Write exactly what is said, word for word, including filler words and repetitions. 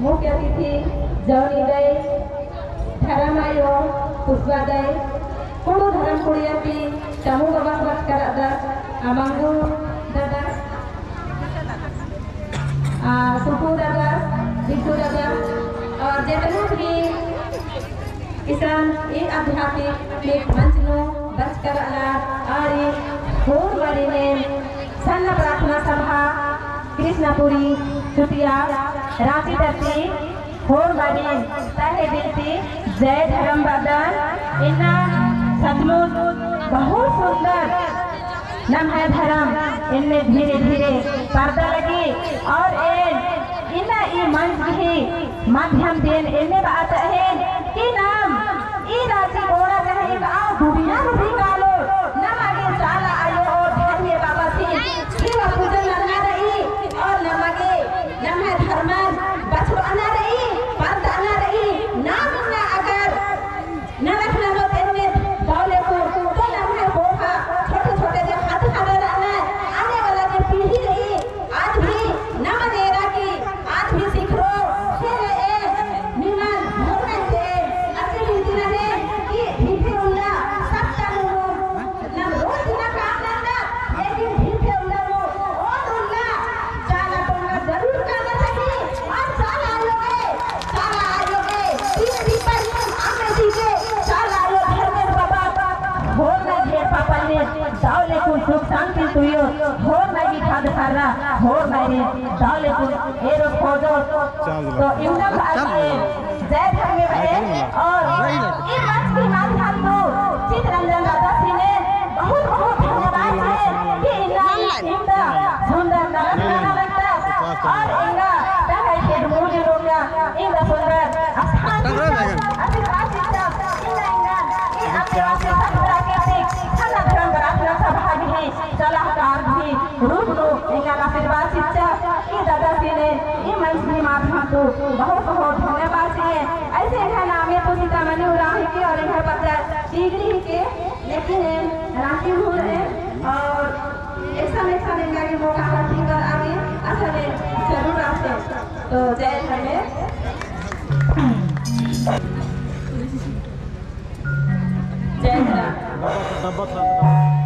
मुख्य अतिथि जौनी दई, धरम आयो पुष्पा दई, कुँड़ुख़ धरम कुड़िया ती कमु बबस बचका रअदस, अमंगू दादा, आ, सुखू दादा, बिट्टू दादा और जेतना भी इसन ई आध्यात्मिक मंच नू बचका रअनर और ई होरमारिन एन सरना प्रार्थना सभा कृष्णापुरी चुटिया राँची तरती होरमारिन तहे दिल ती जय धरम बअदन। इन्ना सचमुच बहुत सुंदर नम्है धरम एन्ने धीरे धीरे परदा लगी और एन इन्ना ई मंच गही माध्यम ती एन एन्ने बआ चाहेन कि नाम ई राँची गोड़ा चाहे एक आर दुनिया नू भी कालो नमा गे चाला आयो और धर्मे बाबासिन सेवा पूजन नन्ना रई और नमा गे नम्है धर्मन बछरअना रई, परदअना रई, नाम इन्ना अगर नलख ननोत एन्ने दव लेकुन, तो नम्है पोहा छोटे छोटे जे ख़द्द ख़र्रा रअनर, आने वाला जे पीढ़ी रई, आद भी नमन एरा की, आद भी सिखरो, फिर ए निमन मोर में से अति बिनती नने कि ढिढे उल्ला सब तनु नम रोज दिना काम नन्ना, लेकिन ढिढे उल्ला नू ओन उल्ला चाला टोंगा जरूर काना चाही। और चाला आयो गे, चाला आयो गे, तीन दीपक अम्मे जी गे, चाला आयो धर्मेस बाबा, होरमर ढेर पापा ने दव लेकुन सुख शांति तुयो, होरमर गे ख़द्द ख़र्रा, होरमर गे दव लेकुन एरो खोजो। तो इन्ना बात है, जय धर्मे बने और ई मंच की माध्यम तो चितरंजन दादासिन बहुत बहुत धन्यवाद है कि इन्ना इन्ना सुंदर नलख नना लगदस और एंगा तंग्है खेड्ड मूली लोग एंगा सुंदर स्थान चिच्चस, आशीर्वाद चिच्चस, इन्ना एंगा ई आदिवासी प्राकृतिक सरना धरम प्रार्थना सभा गही सलाहकार गही रूप नू एंगन आशीर्वाद चिच्चस। ई दादासिन ई मंच गही माध्यम तो बहुत बहुत धन्यवाद चिए। ऐसे एंग्है नामे तो सीतामणि उराँव हिके और एंग्है पद्दा टीगरी हिके, लेकिन एन राँची हूँ रहे और एकसन एकसन एंगा गे मौका हाथी कर आगे असन एन जरूर आसे। तो जय धर्मे, जय धर्म।